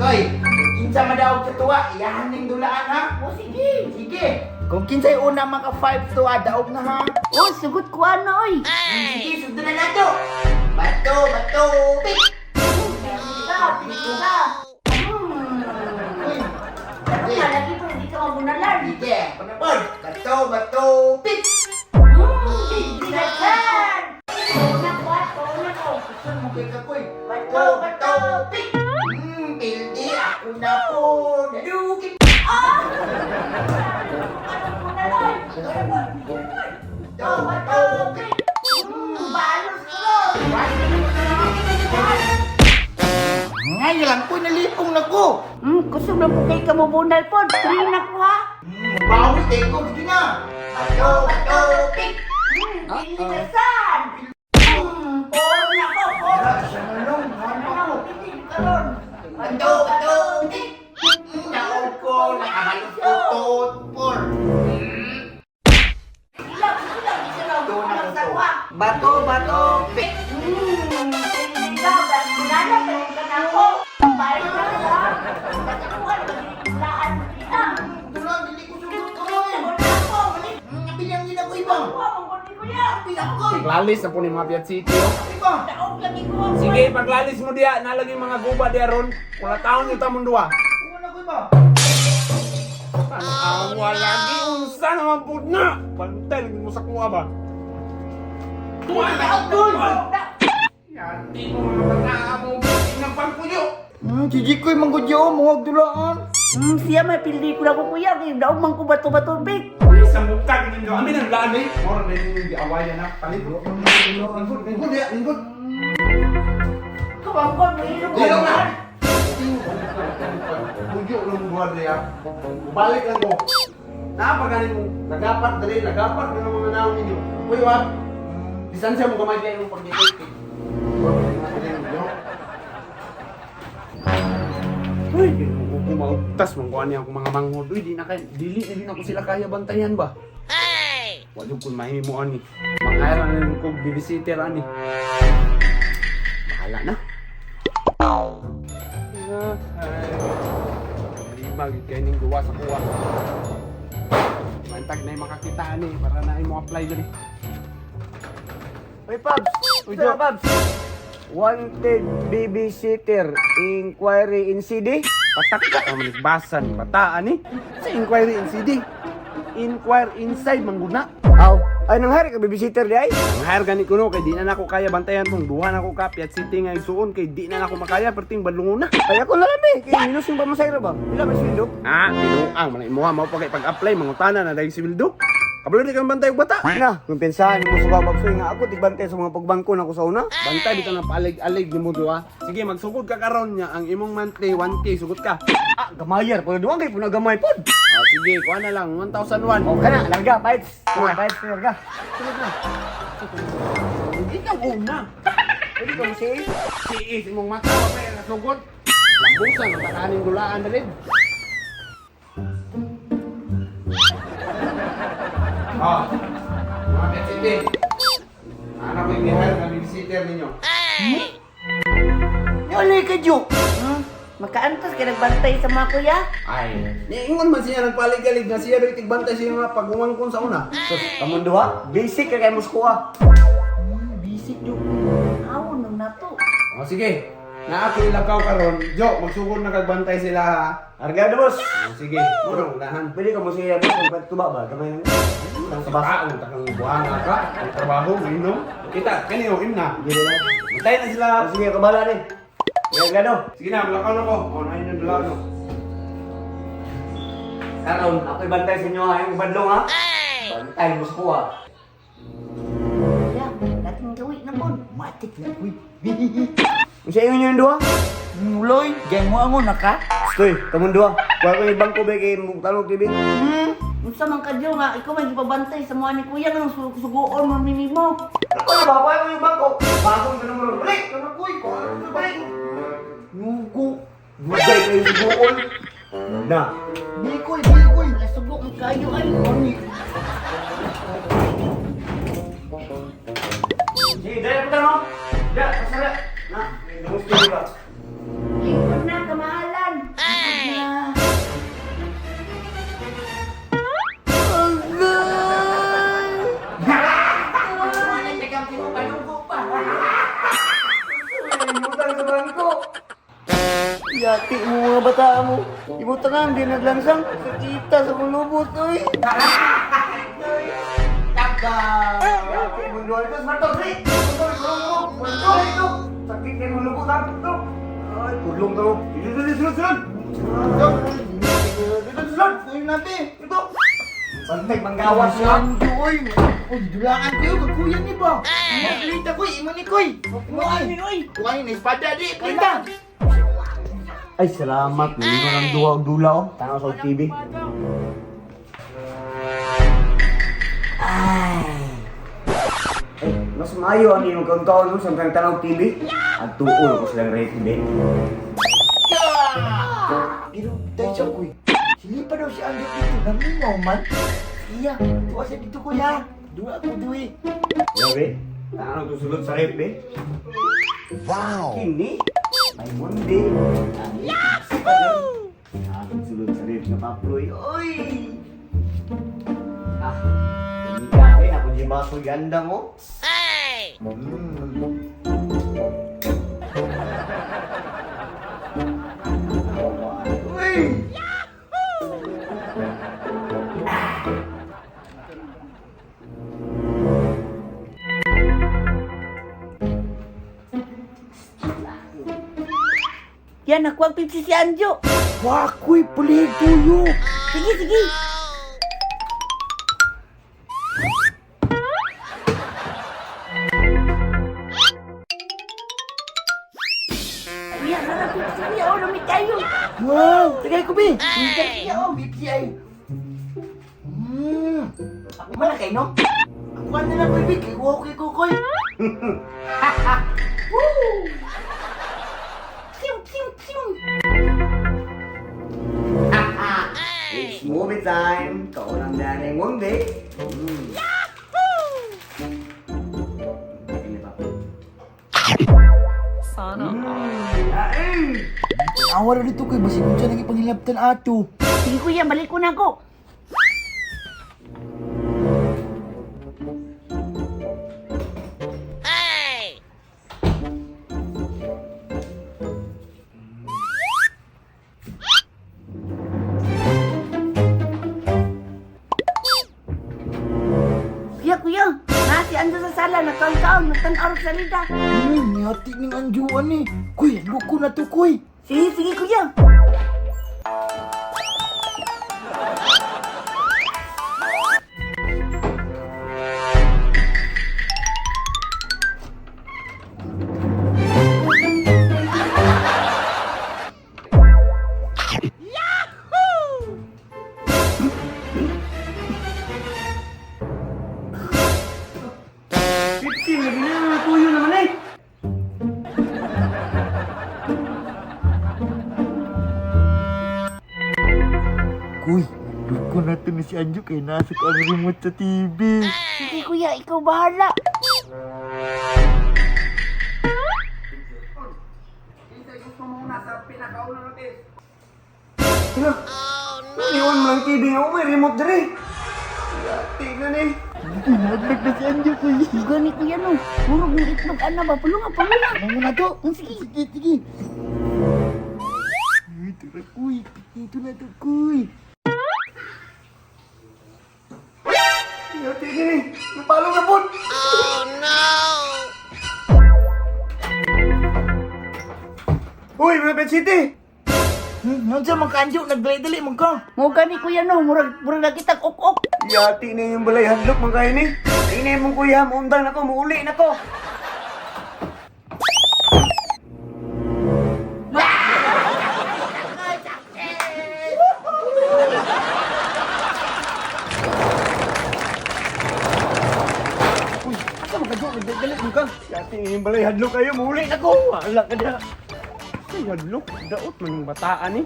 Koy, kinsa madaog sa tuwa, iyahan ning dulaan ha. O sige. Sige. Kung kinsay una maka 5 tuwa, daog na ha. O sugot ko ano oy. Sige, sundan na nato. Bato, bato, pick. Ka, pili ka. Uy. Pero Sige. nga lagi po hindi ka mabunalan. Sige, panapod. Bato, bato, pick. Binagsan! Una ko at una ko. Saan mo kay kakoy? Bato, bato, pick. Pildi ako na po. Nadugin. Ah! Ano bunalan? Bato, bato, pick. Balos ko. Ngayon lang ko, nalipong na ko. Kusog na po kay kamubunal po. Three na ko ha. Bawi tayo ko, sige na. Bato, bato, pick. Binagsan! Four na ko, four. Wala siya na lang, ano Ano, ako. pili ka ron. Bato, bato, pick. Naog ko, nakahalos ko, tot, four. Ilang, ilang, isa lang. Doon ako Kulang sa to. kuha. Bato, bato, pick. Hindi ka, banana, balik ka na ako. Balik na ako, ha? Basta ko, ano, magiging mo kita. Dulang, dili ko sugot ko. Ako na ako, balik. Bilang yun ako iba. Ako, ang ko yan. Bilang ko. Paglalis na po ni mga Piat City. Oh. Iba. Daog lagi ko ang Sige, paglalis mo diya, nalagi mga guba diya ron. Kula taon yung tamong duwa. Wala ko iba. Awa lagi, unsa naman po na! Bantay, lagi mo sa kuha ba? Daog, daog, daog. Yati mo mga bata mo, inang pangpuyo! Gigi ko'y manggudyo, muwag dulaan. Siya may pelikula ko kuya, kay daog man ko bato-bato big. Isang bukag ninyo, amin ang laan eh. Moro na ninyo giawayan na, palit. Lingkod, lingkod, diya, lingkod. Kawangkon, mahilo ko. Dilo na! Puyo lang buwan niya. Balik lang ko. Napaganin mo, nagapat dali, nagapat na mga naong ninyo. Uy, wag. Distansya mo gamay kayo ng pag-itik. Uy, ginoo ko maugtas man kuha niya akong mga manghod. Uy, di na kay dili na din ako sila kaya bantayan ba. Hey! Wa jud kun mahimo ani. Manghire na rin ko babysitter ani. Bahala na. Problema gid kay ning gawa sa kuha. Bantag na yung makakita ani para na imo apply diri. Uy, Pabs! Uy, Uy, Jo. Pabs! Wanted babysitter inquiry in CD? Patak ka naman basa ni bata ani. Sa inquiry in CD. Inquire inside mangguna. Aw, ay nang hari ka babysitter di ay? Ang hire gani kuno kay di na nako kaya bantayan tong duha nako ka Piat City nga igsuon kay di na nako makaya perting badlungon na. Ay ako na lang eh, kay minus yung pamasayro ba? Pila may sweldo? Ah, tinuang man imuha mao pa kay pag-apply mangutana na dahil si Wildo. Kabalo di kang bantay og bata. Na, kung pensahan mo sa Pabs, uy, nga ako tigbantay sa mga pagbangko na ako sa una. Bantay bitaw ng paalig-alig nimo duha. Sige, magsugod ka karon nya ang imong monthly 1K sugot ka. Ah, gamayar, pala duwang kay puna gamay pod. Ah, sige, kuha na lang 1,001. O kana, larga, bites. Mga bites, larga. Hindi ka una. Pwede ka mo siya. Si is imong mata wa pa yung nasugod. Lambusan ang takaning dulaan na rin. Ah, mga Pet City. Ano ko yung hire na babysitter ninyo? Yali ka, Jo. Makaantos kay nagbantay sa mga kuya. Ay, niingon man siya nagpalig-alig na siya do'y tigbantay siya nga pag-umangkon sa una. Sus, kamon duha, basic ka kay mo sa kuha. Bisik jo. Aw nang nato. O sige, na ako ilakaw karon. Jo, magsugod na kagbantay sila ha. Larga na, boss. O, sige, murong unahan. Pwede ka mo siya, boss, kung tuba ba? Gamay lang. Ang taong takang buhanga ka, ang trabaho, mainom. Kita, kaniyo, imna. Hindi na. Bantay na sila. Ah, sige, kabala ni. Larga no. Sige na, malakaw na ko. O, na yun yung dalaw, no? Karon, ako'y bantay sa inyo ha, yung badlong ha. Bantay mo sa kuha. Kuya, dating gawin na po. Matik na ko'y. Unsa ingon yung duha? Uloy, gaya mo ang una ka? Stoy, kamon duha. Kuha ko yung bangko ba kay mong tanong TV. Unsa man kadyo nga ikaw may gipabantay sa mga ni kuya nga suguon mo nimo. Ako na ba? Kuha ko yung bangko. Bagong tanong mo. Balik! Ano ko'y? Balik! Nugo. Dugay kayo suguon. Na. Bikoy, bikoy. Wala sugo man kayo ay. Sige, dali po tanong. Da, pasara. Na, may dungus ba? Lingkod na kamahalan. Yati mo mga bata mo. Ibuta nga, hindi naglansang. Sakita sa mong lubot, oy. Taga! Yati mo duha ito, smart dog, dali! Tulong, tulong, tulong, tulong, sakit na mong lubot, ha? Tulong. Ay, tulong daw. Dito, dito, sulod, sulod. Dito, sulod. Ayun natin! Ito. Bantay, manggawas siya. Anjo, oy! Uy, dulaan kayo, magkuya ni ba? Maglita koy, imo ni koy! Imo ay! Kuha ni espada di, plita! Ay, salamat. Nalino ng duha og dula, oh. Tanaw sa TV. Ay. Eh, mas maayo ang inyong kaon-kaon no, sa tanaw TV. At tuol ko silang rate, be. Pero, tayo siya, kuy. Sili pa daw si Anjo dito, naminaw man. Iya, tuwa siya dito, kuya. Duwa ako, duwi. Grabe. Tanaw to sulod sa rep, be. Wow! Kini, may mundi. Yahoo! Sulod sa rep na paploy. Oy! Ah, hindi ka, eh. Ako di ba ako ganda mo? Hey! Uy! Yan, nakuha ang Pepsi si Anjo. Wakoy, pulihig tuyo. Sige, sige. Kuya, sarap Pepsi, kuya. Oh, lamig kayo. Wow, tagay ko, bi. Kuya, oh, BPI. Ako man na kay, no? Ako man na lang, koy, bi. Kay wow, kay kukoy. Psium, psium, psium. It's movie time! Kaunang daning mundi. Yahoo! Sana Awa ra dito, koy. Basig unsa nang ipangilabtan ato. Sige, kuya, balik ko na ako. Kuya, kuya, na si Anjo sa sala, nagkaon-kaon, nagtanaw sa salida. Niyati ning anjuan ni. Kuy, luko na to, kuy. Sige, sige, kuya. Fifteen, lagi na tuyo naman eh! Kuy, luko na to ni si Anjo kay nasa ko ang remote sa TV. Sige, kuya, ikaw bahala. Hala! Oh, no! Iwan mo lang TV nga, may remote dere! Yati na ni! Naglag na si Anjo, kuy. Gani, kuya, no. Murog ng itlog, ana ba? Pulunga, pulunga. Ano na to? Sige. Sige, sige. Uy, tara, kuy. Dito na to, kuy. Yati na ni! Napalo na po! Oh no! Uy, mga Pet City! Unsa man ka, Anjo? Nagdali-dali man ka. Mo gani, kuya, no. Murag, murag nakitag ok-ok. Yati na yung balay hadlok mga kayo ni! Tingnan mong kuya, muundang na ko, muuli na ko! Uy, asa man ka, Jo? Nagdali-dali man ka. Yati na yung balay hadlok kayo, muuli na ko! Wala ka na! Ay, hadlok. Daot man yung bataan eh.